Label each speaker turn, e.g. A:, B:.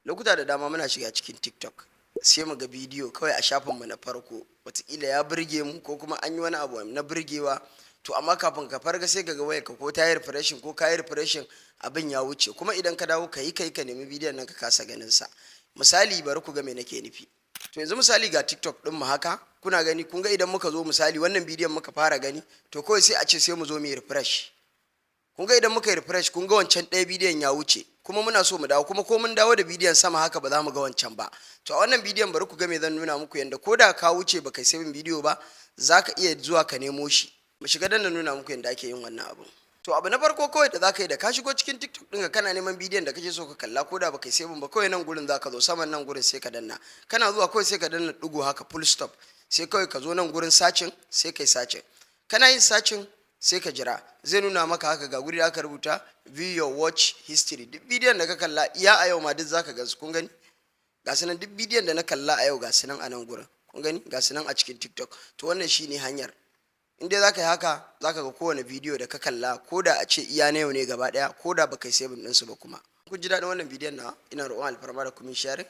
A: Lokuta da dama muna shiga cikin TikTok, sai mu ga bidiyo kawai a shafinmu na farko, wataƙila ya burge mu ko kuma an yi wani abu na burgewa. To amma kafin ka farga, sai ka ga wayarka ko ta yi refreshing ko ka yi refreshing, abin ya wuce. Kuma idan ka dawo, ka yi kai ka nemi bidiyon nan, ka kasa ganin sa. Misali, bari ku ga me nake nufi. To yanzu misali ga TikTok ɗin mu haka, kuna gani. Kun ga idan muka zo, misali wannan bidiyon muka fara gani, to kawai sai a ce sai mu zo mu yi refresh. Kun ga idan muka yi refresh, kun ga wancan ɗaya bidiyon ya wuce. Kuma muna so mu dawo, kuma ko mun dawo da bidiyon sama haka, ba za mu ga wancan ba. To a wannan bidiyon, bari ku ga me zan nuna muku, yanda ko da ka wuce ba kai saving bidiyo ba, za ka iya zuwa ka nemo shi. Mu shiga dan na nuna muku yanda ake yin wannan abu. To abu na farko kawai da zaka yi, da ka shigo cikin TikTok ɗinka, kana neman bidiyon da kake so ka kalla, ko da baka yi saving ba, kawai nan gurin zaka zo, saman nan gurin sai ka danna. Kana zuwa, kawai sai ka danna ɗigo haka, full stop. Sai kawai ka zo nan gurin searching, sai kai searching. Kana yin searching, sai ka jira, zai nuna maka haka. Ga guri da aka rubuta "View your watch history". Duk bidiyon da ka kalla iya a yau ma, duk zaka gansu. Kun gani, ga su nan, duk bidiyon da na kalla a yau ga su nan a nan gurin. Kun gani, ga su nan a cikin TikTok. To wannan shine hanyar. In dai zaka yi haka, zaka ga kowane bidiyo da ka kalla, ko da a ce iya na yau ne gaba daya, ko da baka yi saving ɗinsu ba. Kuma kun ji daɗin wannan bidiyon na, ina roƙon alfarma da kuma sharing.